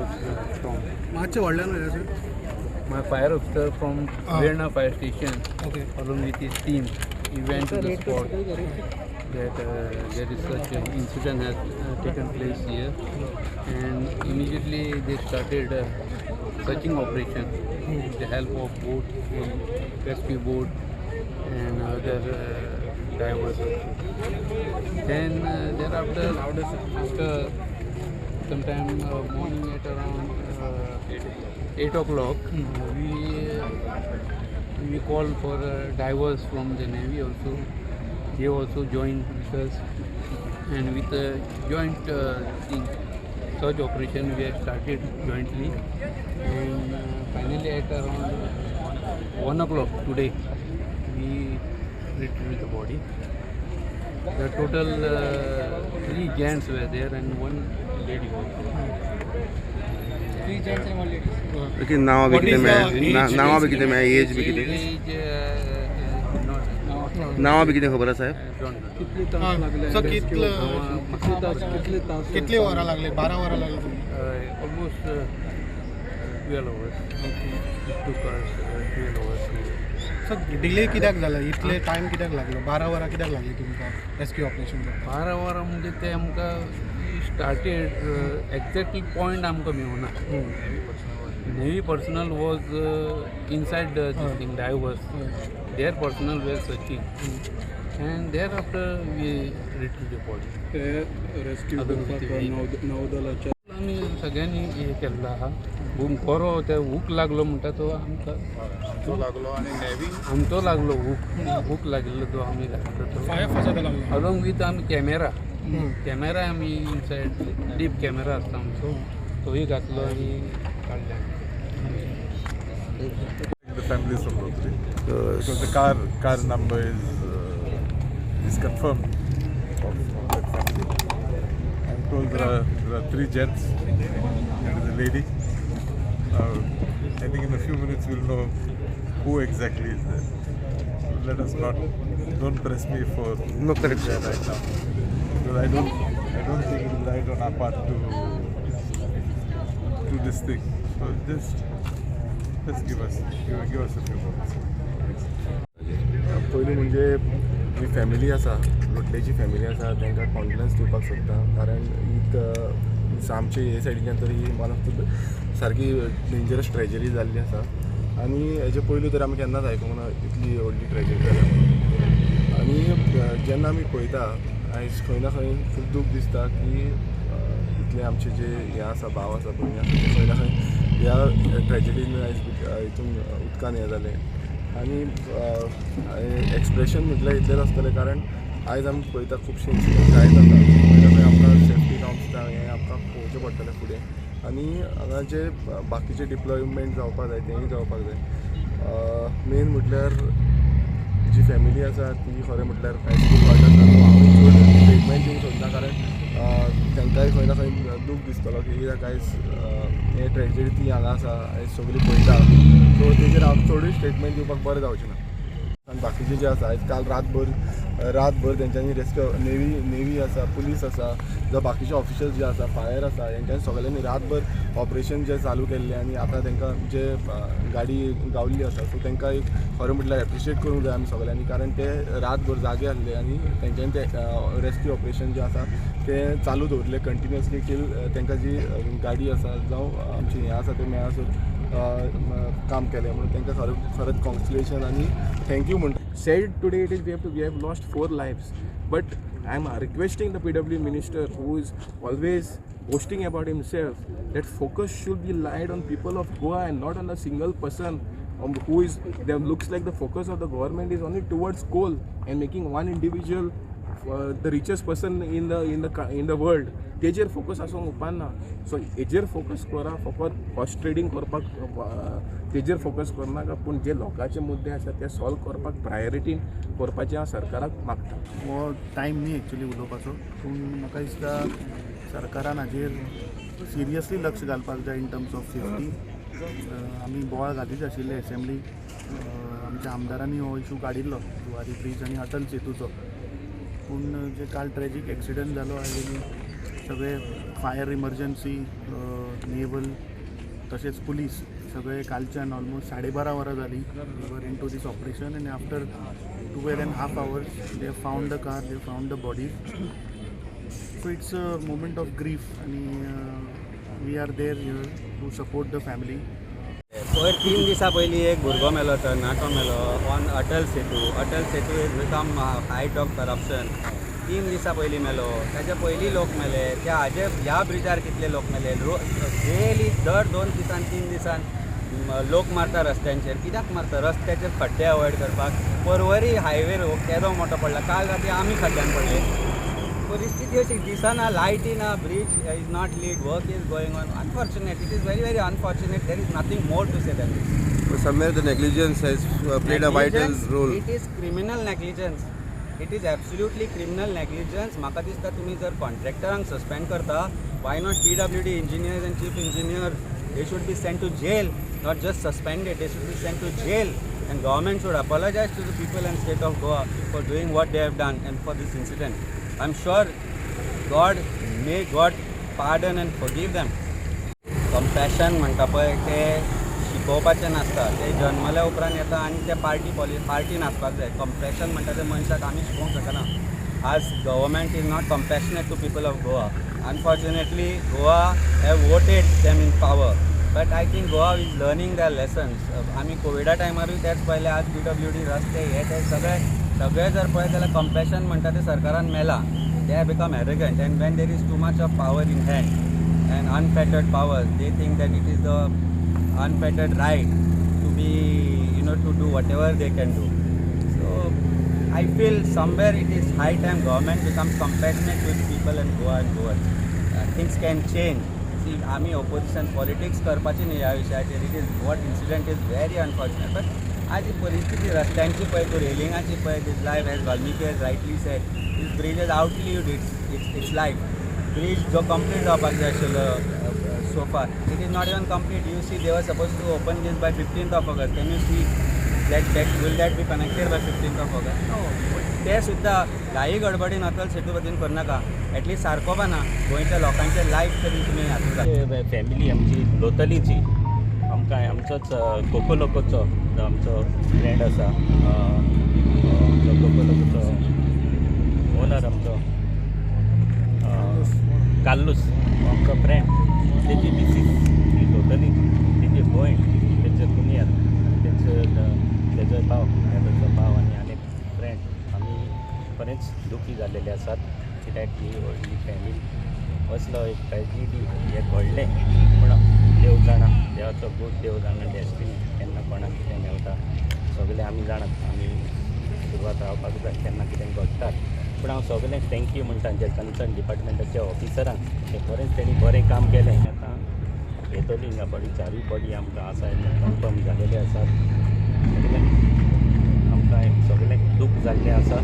officer from मातशें व्हडल्यान उलया sir. My fire officer from Verna fire station, okay, along with his team, he went to the spot that there is such an incident has taken place here, and immediately they started searching operation with the help of boat and rescue boat and other divers also. Then thereafter, after sometime morning at around 8 o'clock, we called for divers from the Navy also. They also joined with us, and with a joint thing, search operation we have started jointly, and finally at around 1 o'clock today we retrieved the body. The total 3 gents were there and 1 lady also. 3 gents and 1 lady. Okay, नाव बी कितें मेळ्ळें? नांवां बी कितें मेळ्ळें? As बी कितें? नांवां बी कितें खबर आसा साहेब? कितले तास लागले? सर कितले कितले वरां लागले? 12 वरां लागले. Almost 12 hours. Okay. It took us 12 hours. Sir delay कित्याक जाला? इतले टायम कित्याक लागलो? 12 वरां कित्याक लागली तुमकां रेस्क्यू ऑपरेशन करपाक? 12 वरां म्हणजे ते आमकां स्टार्टेड एक्झॅक्टली पॉयंट आमकां मेळना. Navy personnel was inside the thing, divers. Their personnel were searching, and thereafter we retrieved the body. Rescue करपाक नौदलाच्या आमी सगळ्यांनी हें केल्लो आहा. बरो ते हूक लागलो म्हणटा तो आमकां लागलो आनी नेवी आमचो लागलो हूक हूक लागिल्लो तो आमी घातलो तो अलॉंग विथ आमी कॅमेरा कॅमेरा आमी इनसायड डीप कॅमेरा आसता आमचो तोय घातलो आनी काडले. The families from Rotary, because the car number is confirmed of that family. I'm told there are 3 gents and a lady. I think in a few minutes we'll know who exactly is there. So let us not, don't press me for no correction right now, because I don't think it is right on our part to do this thing. So just give us a few moments. पयलीं म्हणजे जी family आसा, लोटलेची family आसा, तांकां confidence दिवपाक सोदता, कारण एक आमचे हे सायडीच्यान तर ही वन ऑफ the सारकी डेंजरस ट्रेजरी जाल्ली आसा. आनी हेजे पयलू तर आमी केन्नाच आयकूंक ना इतली व्हडली ट्रेजरी जाल्या. आनी जेन्ना आमी पळयता आयज खंय ना खंय खूब दूख दिसता की इतले आमचे जे हे आसा, भाव आसा, भयणी आसा, ते खंय ना खंय ह्या ट्रेजडीन आयज हितून उदकान हें जालें. आनी एक्सप्रेशन म्हटल्यार इतलेंच आसतलें, कारण आयज आमी पळयता खुबशे इन्सिडंट जायत आसा. खंय ना खंय आमकां सेफ्टी नॉर्म्स हें आमकां पळोवचें पडटलें फुडें. आनी हांगा जे बाकीचे डिप्लॉयमेंट जावपाक जाय तेंय जावपाक जाय. मेन म्हटल्यार जी फॅमिली आसा ती खरें म्हटल्यार आयज खूब वायट आसा. हांव चड स्टेटमेंट दिवंक सोदना, कारण तांकांय खंय ना खंय दूख दिसतलो की कित्याक आयज हे ट्रेजडी ती हांगा आसा, आयज सगळी पळयता. सो तेजेर हांव चडूय स्टेटमेंट दिवपाक बरें जावचें ना. आनी बाकीचे जे आसा आयज काल रातभर तेंच्यांनी रेस्क्यू नेवी आसा, पुलीस आसा, जावं बाकीचे ऑफिशल्स जे आसा, फायर आसा, हेंच्यांनी सगळ्यांनी रातभर ऑपरेशन जे चालू केल्लें. आनी आतां तांकां जे गाडी गावल्ली आसा, सो तांकां एक खरें म्हटल्यार एप्रिशिएट करूंक जाय आमी सगळ्यांनी, कारण ते रातभर जागे आसले आनी तेंच्यांनी ते रेस्क्यू ऑपरेशन जें आसा तें चालू दवरलें कंटिन्युअसली टील तांकां जी गाडी आसा जावं आमची हें आसा तें मेळसर काम केलें. म्हणून तांकां खरेंच कॉंग्रेच्युलेशन आनी thank you म्हणटा. Said today it is we have lost 4 lives, but I am requesting the PW minister, who is always boasting about himself, that focus should be laid on people of Goa and not on a single person who is there. Looks like the focus of the government is only towards coal and making one individual the richest person in the world. तेजेर focus आसूंक उपाना. So हेजेर focus करा, फकत horse trading करपाक तेजेर focus करनाका, पूण जे लोकांचे मुद्दे आसा ते सॉल्व करपाक प्रायोरिटीन करपाचें हांव सरकाराक मागता. हो टायम न्ही एक्चुली उलोवपाचो, पूण म्हाका दिसता सरकारान हाजेर सिरियसली लक्ष घालपाक जाय इन टर्म्स ऑफ सेफ्टी. आमी बोवाळ घालीच आशिल्ले एसेंब्ली, आमच्या आमदारांनी हो इशू काडिल्लो जुवारी ब्रीज आनी अटल सेतूचो. पूण जे काल ट्रॅजीक एक्सिडंट जालो आनी सगळे फायर इमर्जन्सी, नेवल तशेंच पुलीस सगळे कालच्यान ऑलमोस्ट 12:30 वरां जालीं were into this operation आनी after 2.5 hours they found the car, they found the body. So it's a moment of grief आनी we are there here to support the family. पयर 3 दिसां पयलीं एक भुरगो मेलो, तरणाटो मेलो on Atal Setu. Atal Setu is become height of corruption. 3 दिसां पयलीं मेलो, ताच्या पयलीं लोक मेले, त्या हाजे ह्या ब्रिजार कितले लोक मेले. डेली दर 2 दिसान 3 दिसान लोक मारता रस्त्यांचेर. कित्याक मारता? रस्त्याचेर खड्डे अवॉयड करपाक. परवरी हायवे केदो मोठो पडला, काल राती आमी खड्ड्यान पडले. परिस्थिती अशी दिसना, लायटी ना, bridge is not lit, work is going on. Unfortunate, it is very very unfortunate. There is nothing more to say than this. Somewhere the negligence has played a vital role. It is criminal negligence. It is absolutely criminal negligence. म्हाका दिसता तुमी जर कॉन्ट्रॅक्टरांक suspend करता, why not PWD engineers and chief engineer? They should be sent to jail, not just suspended. They should be sent to jail and government should apologise to the people and state of Goa for doing what they have done and for this incident. I am sure God, may God pardon and forgive them. Compassion म्हणटा पळय तें शिकोवपाचें नासता, तें जन्मल्या उपरांत येता आनी तें पार्टी नासपाक जाय. कंपॅशन म्हणटा तें मनशाक आमी शिकोवंक शकना. आज government is not compassionate to people of Goa. Unfortunately Goa have voted them in power, but I think Goa is learning their lessons. आमी कोविडा टायमारूय तेच पळयलें. आज PWD रस्ते हे ते सगळे सगळे जर पळयत जाल्यार कंपॅशन म्हणटा तें सरकारान मेलां. They have become arrogant and when there is too much of power in hand and unfettered power, they think that it is the unfettered right to be, you know, to do whatever they can do. So I feel somewhere it is high time government becomes compassionate with people and Goa and Goans. Things can change. See, आमी opposition politics करपाची न्ही ह्या विशयाचेर. It is what incident is very unfortunate. But आज ही परिस्थिती रस्त्यांची पळय, तूं रेलिंगाची पळय, this life as Valmiki has rightly said, this bridge has outlived its life. Bridge जो कंप्लीट जावपाक जाय आशिल्लो so far, it is not even complete. You see, they were supposed to open this by 15th of August. Can you see that will that be connected by 15th of August? No. ते सुद्दां घाई गडबडीन अटल सेतू वतीन करनाका, at least सारको बाना गोंयच्या लोकांचे life तरी तुमी हातूंत. फॅमिली आमची लोतलीची, आमकां आमचोच कोको लोकोचो आमचो फ्रेंड आसा, आमचो कोको लोकोचो ओनर आमचो कार्लूस आमचो फ्रेंड, तेजी मिसीस ती लोतलीची, तेजी भयण, तेजो कुनियाद, तेजो भाव, तेजो भाव आनी आनी फ्रेंड. आमी बरेंच दुखी जाल्लेले आसात कित्याक ही व्हडली फॅमिली असलो एक ट्रेजिडी हें घडलें. पूण देव जाणा, देवाचो गूट देव जाणा, डेस्टिनी केन्ना कोणाक कितें मेळटा सगळें आमी जाणात. आमी सुरवात रावपाक जाय केन्ना कितें घडटात. पूण हांव सगळ्यांक thank you म्हणटा जे कन्सर्न डिपार्टमेंटाच्या ऑफिसरांक, ते बरेंच तेणी बरें काम केलें. आतां येतली हिंगा बॉडी, 4 बॉडी आमकां आसा कन्फर्म जालेले आसात. सगळ्यांक आमकां सगळ्यांक दूख जाल्लें आसा.